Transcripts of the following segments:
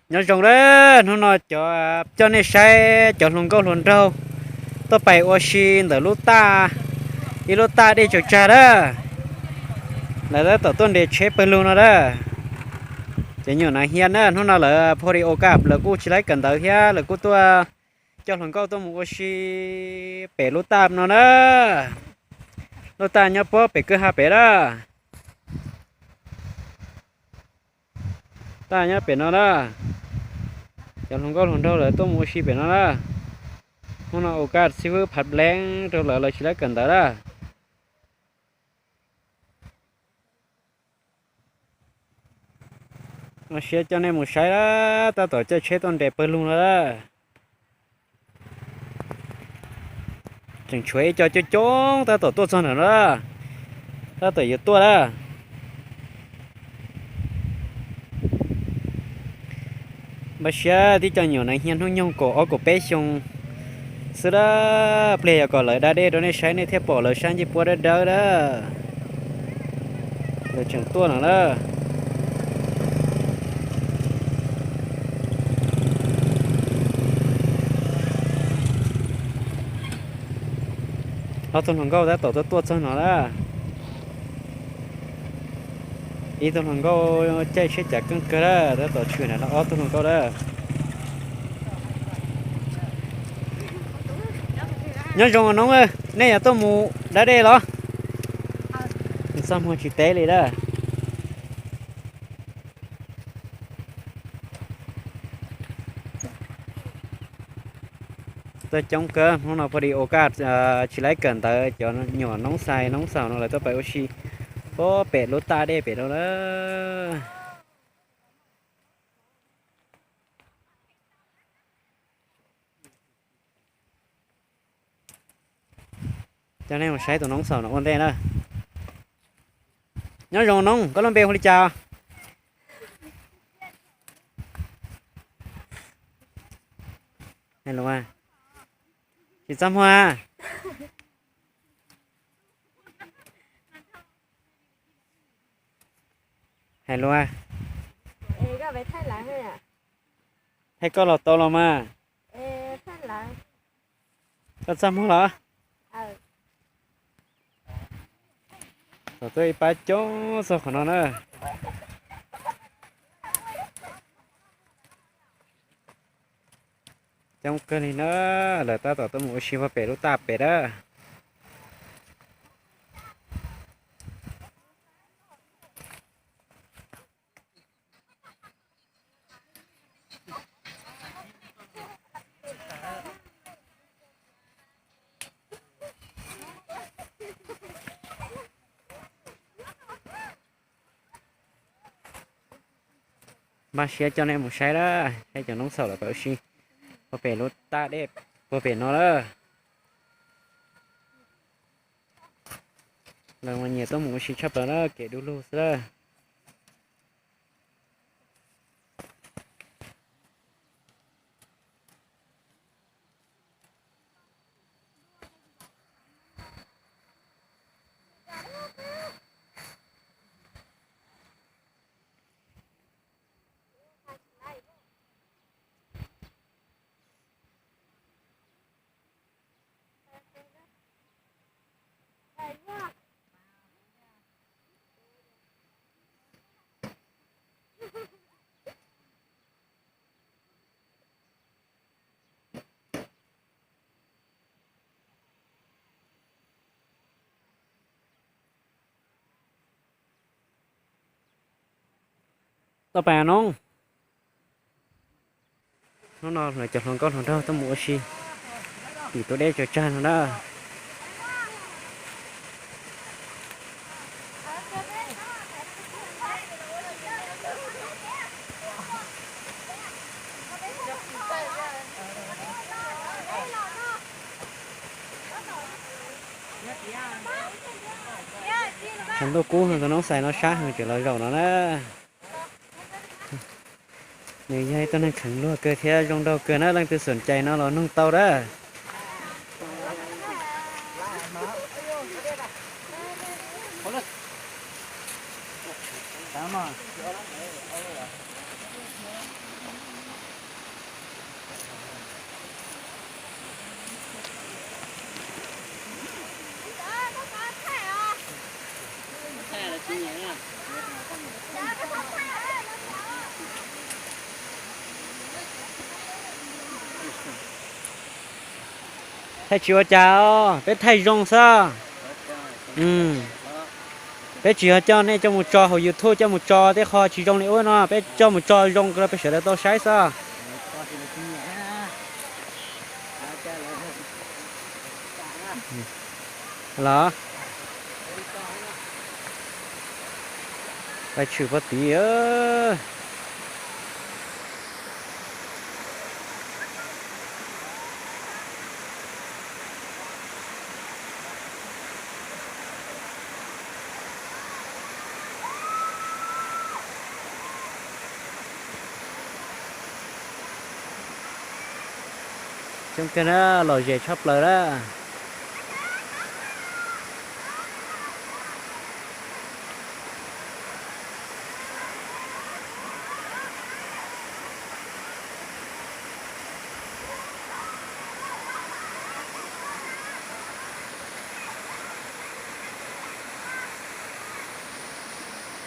Nyob zoo lawm, hnub no cov coj nej saib cov hluas nkauj hluas nraug tuaj pais ua si ntawm lub taj, ib lub taj dej tsaws tsag lawm. Lawv tab tom tuaj nres tsheb pawg lug no lawm. Cov nyuam nas hia na, hnub no lawv pho ri o kaj lawv kuj tsis laib kawm ntawv thiab lawv kuj tuaj coj hluas nkauj tuaj mus ua si pem lub taj no na. Lub taj nyob puag pem kwj ha pem lawm. Taj nyob pem no na. Cov hluas nkauj hluas nraug lawv tuaj mus ua si pem no na. Hnub no ua kaj xib fwb phav dleeb rau lawv, lawv tsis laib kawm ntawv lawm. Ua siab coj nej mus saib lawm, tab tom caij tsheb tuaj nres pawg lug no lawm. Tseem tshuav ib co coob coob tab tom tuaj txog ntawm no, tab tom yuav tuaj lawm. Npaj siab tib co nyuam nas hia hnub nyoog kaum ob kaum peb xyoo xwb lawm, pliag yog kom lawv da dej rau nej saib nej thiaj pom lawv sab ncej puab dawb dawb lawm. Lawv tseem tuaj no lawm. Ob tug hluas nkauj tab tom tuaj tuaj txog no lawm. Ib tug hluas nkauj caij tsheb cav keej kawg lawm, tab tom tshwm na, ob tug hluas nkauj lawm. Nyob zoo noob, nej yuav tuaj mus da dej los? Txaj muag tsis teb li lawm. Tuaj coob kawg, hnub no pha li ua kaj tsis laib kawm ntawv, cov nyuam noob xais noob xaus no lawv tuaj pais ua si puag pem lub taj dej pem no lawm. Coj nej mus saib tus noob xaus no ua ntej na. Nyob zoo noob, koj lub npe hu li cas? Hais lus, tsis txaj muag. Hais lus, thaij koj los tau los mas. Koj txaj muag los? Tau tuaj ib pab coob txog qhov no na. Coob kawg li na, lawv tab tom tuaj mus ua si puag pem lub taj pem na. Npaj siab coj nej mus saib lawm, saib cov noob xaus lawv pais ua si puag pem lub taj dej puag pem no lawm. Lawv mas nyiam tuaj mus ua si tshaj plaws na, kev du lug xwb lawm. Toj pais noob. Hnub no lawv cov hluas nkauj hluas nraug tuaj mus ua si tim tus dej tsaws tsag no na. Tshav ntuj kub, tus noob xais no sab heev, tseem los zaum no na. Nws yog ib tug neeg kheev luag kawg thiab zoo nraug kawg na, leej twg xom cai no los noog tau na. Thaij tsis ua cas os, peb thaij zoo xwb. Peb tsis yog coj nej coj mus tso hauv YouTube, coj mus tso tej qho tsis zoo li ub no, peb coj mus tso zoo rau peb sawv daws tau saib xwb. Los, peb tshwm puag tid. Coob kawg na, lom zem tshaj plaws na.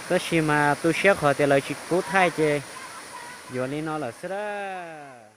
Tab sis mas tu siab qhov tias lawv tsis pub thaij ces yuav li no lawm xwb dab.